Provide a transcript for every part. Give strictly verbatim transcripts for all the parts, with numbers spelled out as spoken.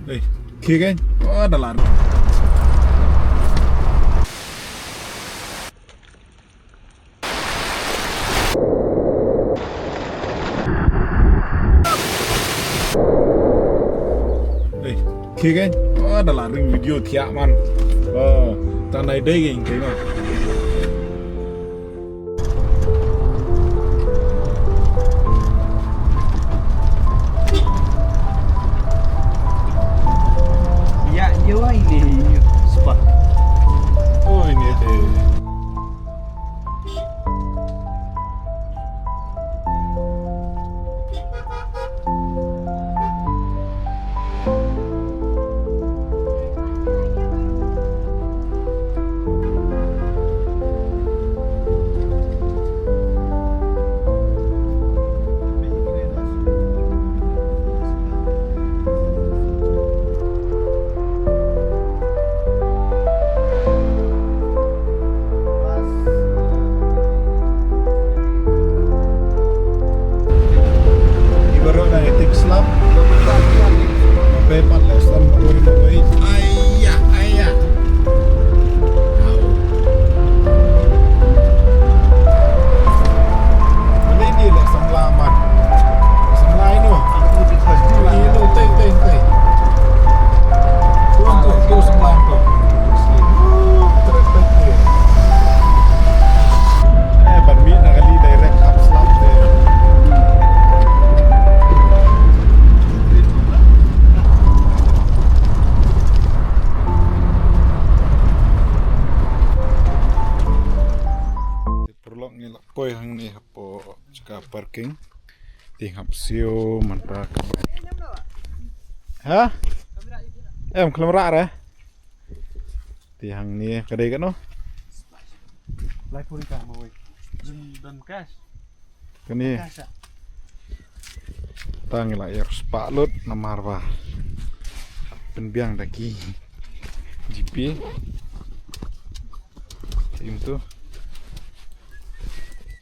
Ei, khie kein. Oh, da lad. Ei, khie kein. Oh, da lad ring video thiah man. Oh, tang nai dei kein kein ma. Ïa, ïa, wai ni, ïa, spot. Oh, ini deh. Ibarat na etik slap. Pepat lesson mabui mabui. Ayah, ayah. Ini dia lah sembla man. Sembla ino. Ino, tei, tei, tei. Tuan tu, tu sembla tu. Eh, ban mih na kali direct hap slap te. Paralok, ngi la poi hangne hapoh jaka parking. Te hap siew mynta ka. Ha? Em, khlem rah re. Te hangne ka dei kano? Lai pun ka mo wei. Jin don cash. Kane. Cash ah. Tang la ïar spah lut namar ba pynbiang da ki GPay. Sim tu.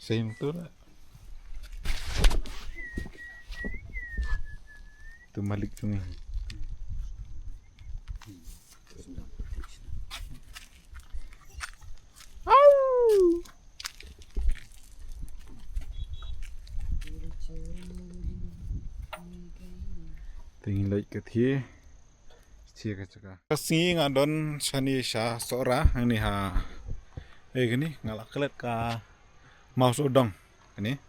Sim tu lah. Tu malik tu ni. Te ngi leit ka thie. Thie ka jaka. Ka sngi nga don shane sha Sohra, hangne ha. Eh, kane nga la klet ka Mawsawdong. Kane.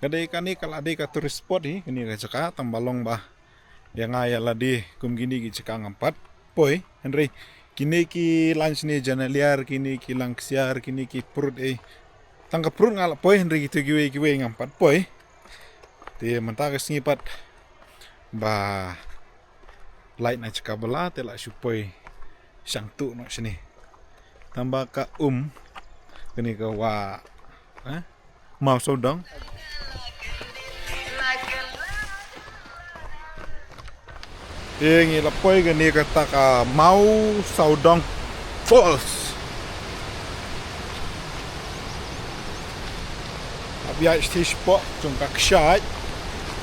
Ka dei kane ka la dei ka tourist spot hi, kane ka jaka tang ba long ba ïa nga ïa lade kum kine ki jaka ngam pat poi, hynrei kine ki lain shane Janaliar, kine ki Langksiar, kine ki Prut ei. Tang ka Prut nga la poi, hynrei kito kiwei kiwei ngam pat poi. Te mynta ka sngi pat ba lait na jaka ba la te la shu poi shang tu noh shane. Tang ba ka um kane ka wa, eh? Mawsawdong. Te ngi la poi kane kata ka Mawsawdong Falls. Hap ïaid shisha shapoh jong ka kshaid.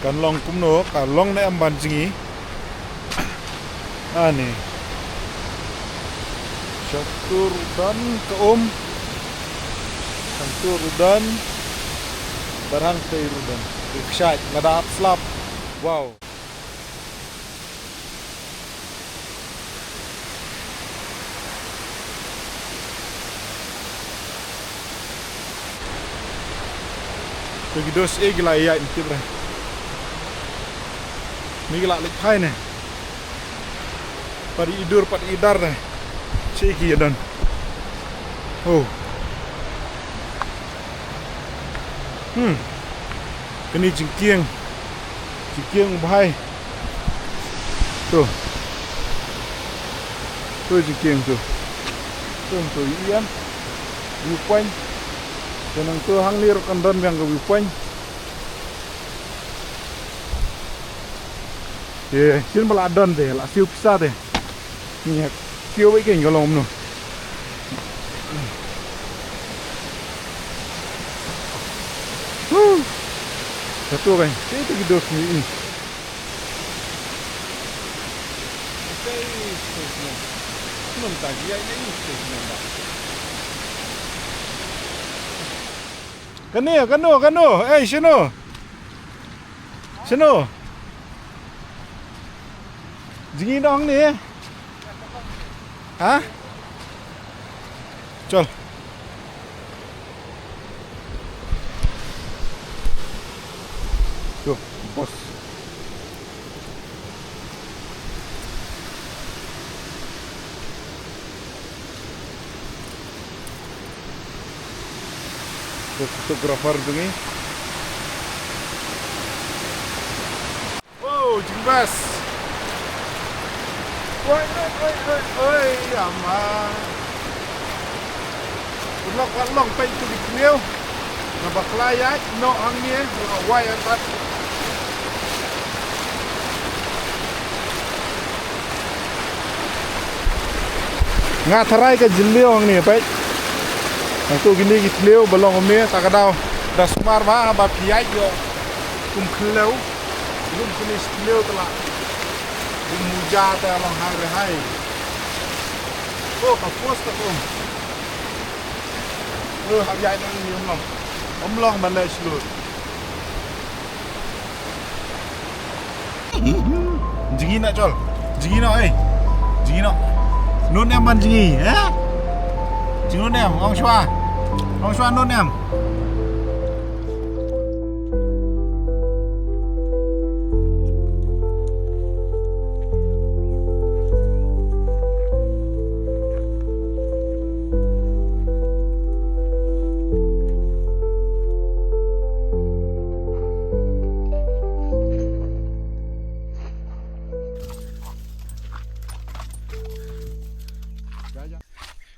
Kan long kumno, ka long ne em ban jngi. Ani. Shatu rudan ka um. Shatu rudan. Barhang tei rudan. Ka kshaid, lada ap slap. Wow. Te ki dos e ki la ïaid tip re. Ni ki la leit phai ne. Pat i dur pat i dar ne. Shi ki ïa don. Oh. Hmm. Kane jingkieng. Jingkieng u bhai. Tu. Tu jingkieng tu. Tu tu ïan. Viewpoint. Te nangtu hangne ruh kan don biang ka viewpoint. Te sien ba la don te la siew pisa te. Ngi siew beit kein ka long kumno. Huh. Satu kan. Te te ki dos ni. Kano, kano, kano? Ei, shano? Shano? Jngi noh hangne. Ha? Chal. To, boss. To, photographer jong ngi. Oh, jingbas. Oi, oi, oi, oi, oi, ama. Lok, lok, peit tu ki thliew. Nga bakla ïa, noh hangne, nga wai atat. Nga tharai ka jylliew hangne, peit. Nangtu kine ki thliew ba long kumne, ta ka daw. Da sumar ba, ba phi ïaid ïoh kum khliew. Kum kine shi thliew te la. Kum muja te long hai re hai. Oh, ka force ka kum. Oh, hap ïaid nang ni ym long. Ym long ban leh shlur. Jngi na chol. Jngi na, ei. Jngi na. Nun em ban jngi, eh? Jngi nun em, ong shwa. Ong shwa nun em.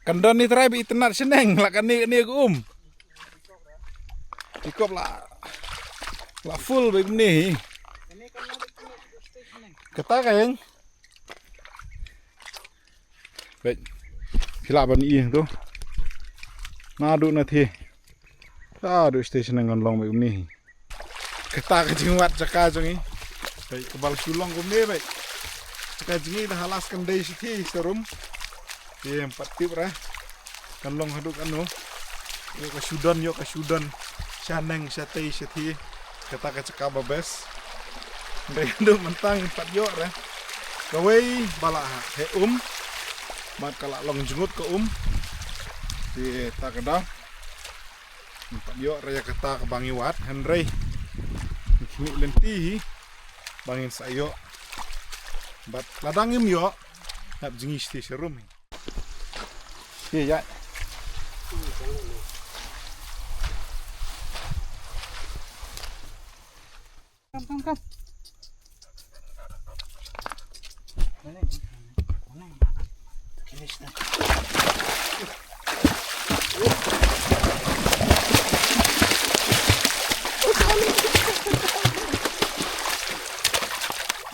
Kan don ni trai bi itynnad shneng la kane kane ka um. Pickup la, la full bad kumne hi. Kata ka ïeng. Bad phi lah ban i to. Naduh na the. Naduh station ngan long bad kumne hi. Kata ka jingwad jaka jong ngi. Bad ka bal shu long kumne bad. Ka jingïadei ha last kan dei shithi sharum. Ïa, em pat tip ra. Kan long haduh kano. Ïoh ka shu don, ïoh ka shu don. Shaneng, shatei, shathie. Kata ka jaka ba best. Dei haduh mynta ngim pat ïoh ra. Kawei ba la ha, he um. Mat ka la long jngut ka um. Te ta ka daw. Ngim pat ïoh ra ïa kata kaba ngi wad, hynrei. Ngi khmih lynti hi. Ba ngin sa ïoh. Bad lada ngim ïoh. Hap jngi shithi sharum hi. Ïa, ïa. Kam, kam, kam.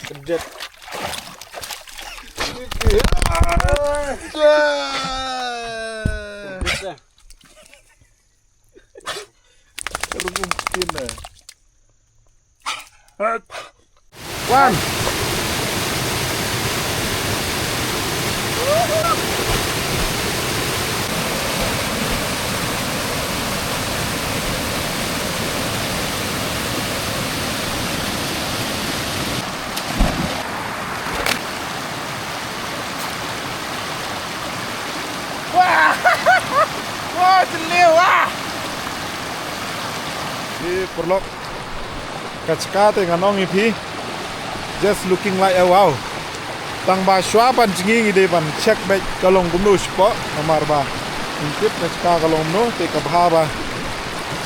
Kedet. Kedet. Rungum kin. Wan. Wah! Wah, jylliew, wah! Hi, paralok. Ka jaka te ngan ong ïa phi. Just looking like a wow. Tang ba shuwa ban jngi ngi dei ban check beit ka long kumno shapoh. Namar ba ngim tip ka jaka ka long kumno te ka bha ba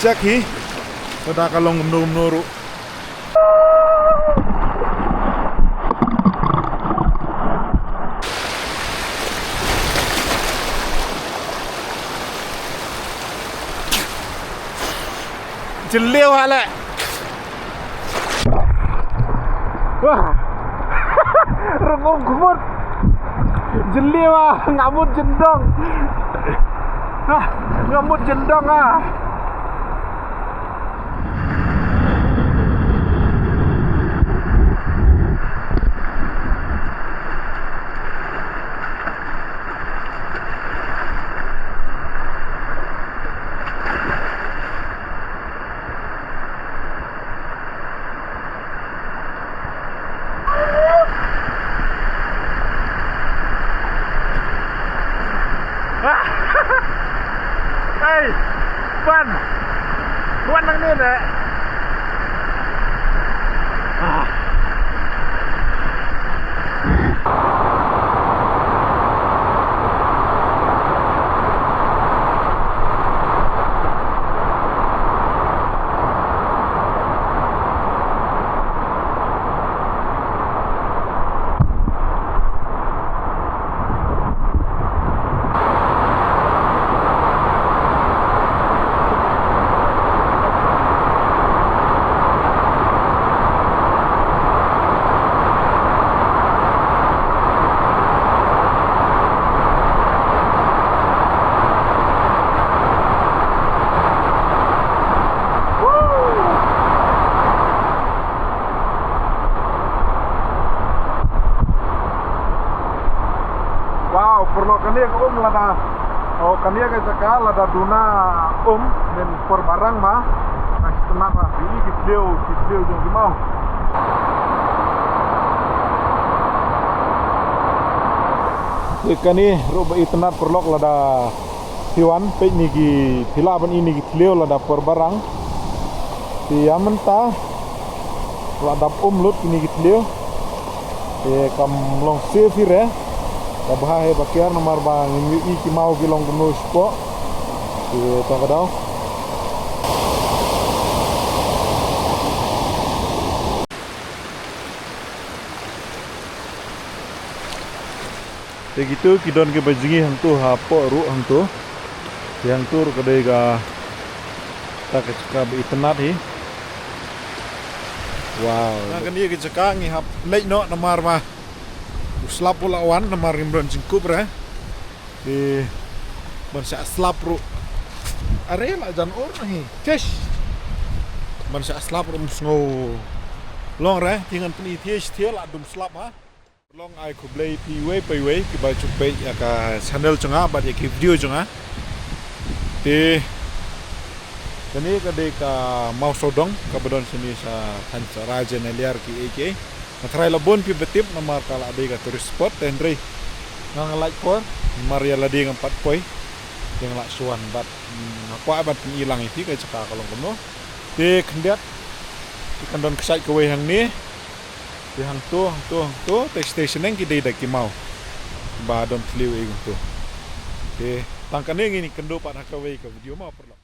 check hi. Lada ka long kumno kumno ruh. Jylliew ha leh. Wah. Rngum khmut. Jylliew ah, nga mut jyndong. Ah, nga mut jyndong ah. Hey, pan. Wan nang ni deh. Ah. Wow, paralok, kane ka um lada, oh, kane ka jaka lada duna um, nen por barang ma, ka itynnad ba, ki, ki thliew, ki thliew jong ki maw. Te kane ruh ba itynnad paralok lada phi wan, peit ne ki, phi lah ban i ne ki thliew lada por barang. Te ïa mynta la dap um lut kine ki thliew. Te kam long safe hi re. Ka bha hi ba kiar namar ba ngim ïohi ki maw ki long kumno shapoh. Te ta ka daw. Te kito ki don kiba jngi hangto hapoh ruh hangto. Te hangto ruh ka dei kata ka jaka ba itynnad hi. Wow. Na kane ka jaka ngi hap leit noh namar ba u slap u la wan namar ngim don jingkup re. Te ban shah slap ruh. Are la jan ur na hi. Tish. Ban shah slap ruh ym sngew long re. Te ngan pyni tish tish la dum slap ha. Long ai khublei phi iwei pa iwei kiba ju peit ïa ka channel jong nga bad ïa ki video jong nga. Te kane ka dei ka maw sawdong kaba don shane sha thaiñ Saraje na Liar kiei kiei. Nga tharai la bun phi ba tip namar ka la dei ka tourist spot te hynrei nga nga lait por namar ïa lade ngam pat poi. Te nga la shu wan bad, mm, nga kwah ban pyni lang ïa phi ka jaka ka long kumno. Te khyndiat te kan don kshaid kawei hangne. Te hangto, hangto, hangto, te station neng ki dei da ki maw. Ba don thliew ei hangto. Te tang kane ngin ïakynduh pat ha kawei ka video maw paralok.